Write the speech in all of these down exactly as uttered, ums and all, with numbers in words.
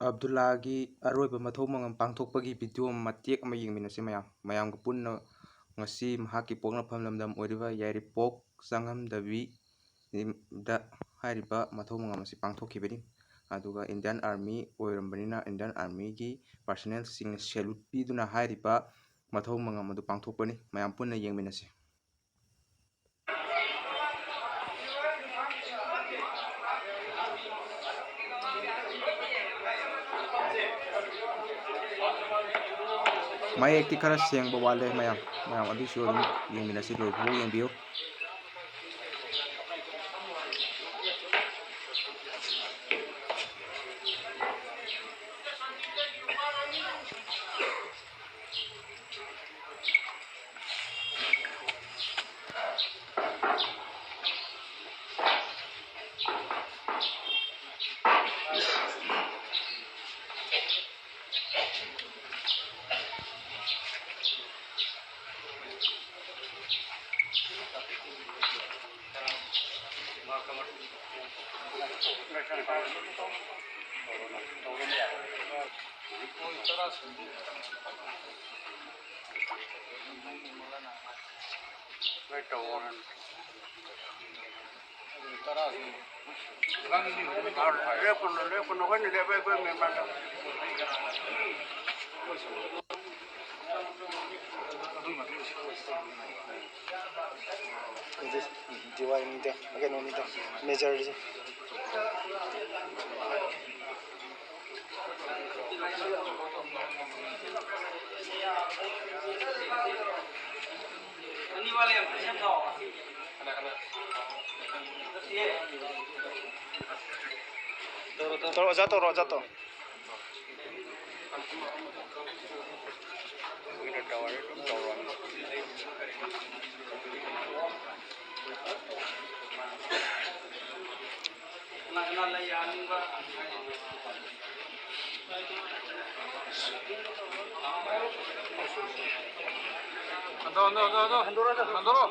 ꯑꯕꯗꯨꯜꯂꯥꯒꯤ ꯑꯔꯣꯏꯕ ꯃꯊꯧ ꯃꯉꯝ ꯄꯥꯡꯊꯣꯛꯄꯒꯤ ꯚꯤꯗꯤꯑꯣ ꯃꯇꯦꯛ ꯑꯃ ꯌꯦꯡꯃꯤꯟꯅꯁꯤ ꯃꯌꯥꯝ꯫ ꯃꯌꯥꯝꯒ ꯄꯨꯟꯅ ꯉꯁꯤ ꯃꯍꯥꯛꯀꯤ ꯄꯣꯛꯅꯐꯝ ꯂꯝꯗꯝ ꯑꯣꯏꯔꯤꯕ ꯌꯥꯏꯔꯤꯄꯣꯛ ꯆꯪꯉꯝꯗꯕꯤꯗ ꯍꯥꯏꯔꯤꯕ ꯃꯊꯧ ꯃꯉꯝ ꯑꯁꯤ ꯄꯥꯡꯊꯣꯛꯈꯤꯕꯅꯤ꯫ ꯑꯗꯨꯒ ꯏꯟꯗꯤꯌꯥꯟ ꯑꯥꯔꯃꯤ ꯑꯣꯏꯔꯝꯕꯅꯤꯅ ꯏꯟꯗꯤꯌꯥꯟ ꯑꯥꯔꯃꯤꯒꯤ ꯄꯥꯔꯁꯅꯦꯜꯁꯤꯡꯅ ꯁꯦꯂꯨꯠ ꯄꯤꯗꯨꯅ ꯍꯥꯏꯔꯤꯕ ꯃꯊꯧ ꯃꯉꯝ ꯑꯗꯨ ꯄꯥꯡꯊꯣꯛꯄꯅꯤ꯫ ꯃꯌꯥꯝ ꯄꯨꯟꯅ ꯌꯦꯡꯃꯤꯟꯅꯁꯤ꯫ ꯃꯌꯦꯛꯇꯤ ꯈꯔ ꯁꯦꯡꯕ ꯋꯥꯠꯂꯦ ꯃꯌꯥꯝ꯫ ꯃꯌꯥꯝ ꯑꯗꯨꯁꯨ ꯑꯗꯨꯝ ꯌꯦꯡꯃꯤꯟꯅꯁꯤ, ꯂꯣꯏꯕꯐꯥꯎ ꯌꯦꯡꯕꯤꯌꯨ꯫ ꯂꯦꯞꯄꯨꯅꯨ, ꯂꯦꯞꯄꯨꯅꯨ, ꯑꯩꯈꯣꯏꯅ ꯂꯦꯞꯄ, ꯑꯩꯈꯣꯏ ꯃꯦꯟꯃꯥꯟꯗ꯫ ꯑꯗꯨ ꯗꯤꯋꯥꯏ ꯅꯤꯗ, ꯀꯩꯅꯣꯅꯤꯗ, ꯃꯦꯖꯔꯁꯦ꯫ ꯇꯧꯔꯣ, ꯑꯣꯖꯥ ꯇꯧꯔꯣ, ꯑꯣꯖꯥ ꯇꯧꯔꯣ꯫ ꯍꯟꯗꯣꯛ, ꯍꯟꯗꯣꯛ, ꯍꯟꯗꯣꯛ, ꯍꯟꯗꯣꯛ꯫ ꯍꯟꯗꯣꯛꯑꯣ꯫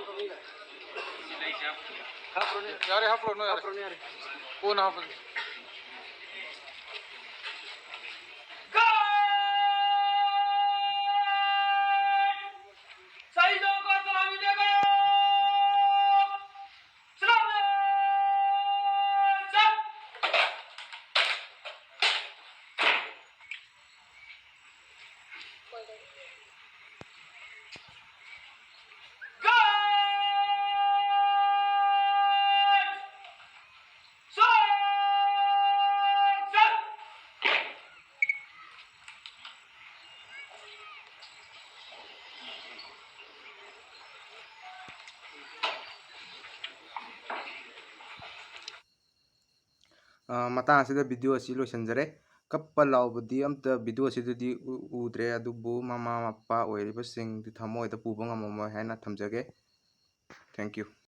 ꯌꯥꯔꯦ, ꯍꯥꯞꯄꯨꯔꯅꯨ, ꯌꯥꯔꯦ꯫ ꯀꯣꯟꯅ ꯍꯥꯞꯄꯁꯤ꯫ ꯑ, ꯃꯇꯥꯡ ꯑꯁꯤꯗ video ꯑꯁꯤ ꯂꯣꯏꯁꯤꯟꯖꯔꯦ꯫ ꯀꯞꯄ ꯂꯥꯎꯕꯗꯤ ꯑꯝꯇ video ꯑꯁꯤꯗꯗꯤ ꯎ-, ꯎꯗ꯭ꯔꯦ, ꯑꯗꯨꯕꯨ ꯃꯃꯥ ꯃꯄꯥ ꯑꯣꯏꯔꯤꯕꯁꯤꯡꯗꯤ ꯊꯃꯣꯏꯗ ꯄꯨꯕ ꯉꯝꯃꯝꯃꯣꯏ ꯍꯥꯏꯅ ꯊꯝꯖꯒꯦ꯫ Thank you꯫